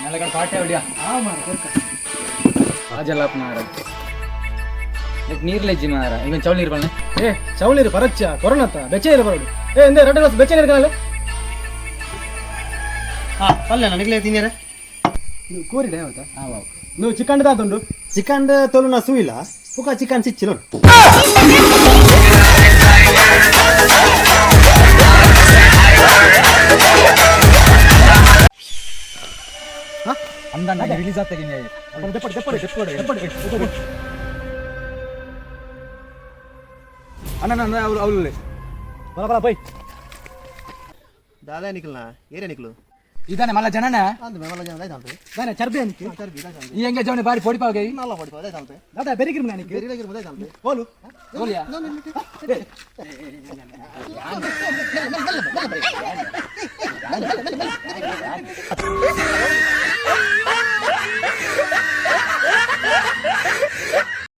ನೆಲಗಡೆ ಪಾಟೆ ಹೊಡಿಯ. ಆ ಮಾರ ಕೊರ್ಕ. ಆಜಲ್ಲ ಮಾರ, ನೀರ್ಲೆಜ್ಜಿ ಮಾರ, ಈಗ ಚೌಳಿ ನೀರು ಬಣ್ಣ. ಏ, ಚೌಳಿರು ಪರಚ್ಚ ಕೊರೋನಾತ ಬೆಚ್ಚ ನೀರು ಬರೋಡು. ಏ, ಎಂದೇ ಎರಡು ಗ್ಲಾಸ್ ಬೆಚ್ಚ ನೀರು ಕಾಣಲೆ. ಹಾ, ಪಲ್ಯ ನನಗೆ ತಿನ್ನಿರ. ನೀವು ಕೋರಿಡೆ ಯಾವತ್ತ? ಹಾಂ ಬಾಬು. ನೀವು ಚಿಕನ್ ದಾತುಂಡು. ಚಿಕನ್ ತೊಲು ನಾ ಸೂಯಿಲ್ಲ ಪುಕ ಚಿಕನ್ ಸಿಚ್ಚಿ ನೋಡು. ಅಂದ ರಿಲೀಸ್ ಆಗ್ತದೆ. ದೆಪ್ಪಡು ದೆಪ್ಪಡು ದೆಪ್ಪಡು ದೆಪ್ಪಡು. ಅಣ್ಣ, ನನ್ನ ಅವ್ರು ಅವ್ರು. ಬಲ ಬಲ ಬೈ. ದಾದಾ ನಿಕ್ಲನಾ ಏರಿಯಾ ನಿಕ್ಲು? ಇದಾನೆ ಮಲ್ಲ ಜನನ. ಅಂದ್ ಮಲ್ಲ ಜನ ದಾದ. ದಾನೆ ಚರ್ಬಿ ಅನಿಕೆ. ಈ ಹೆಂಗೆ ಜವನೆ ಬಾರಿ ಪೊಡಿ ಪಾವಗೆ. ನಲ್ಲ ಹೊಡಿ ಪಾವ ದಾದ. ದಾದಾ ಬೆರಿಗಿರ್ ನಾನಿಕೆ. ಬೇರೆ ಗಿರ್ ದಾದ. ಹೋಲು. ಹೋಲಿಯಾ?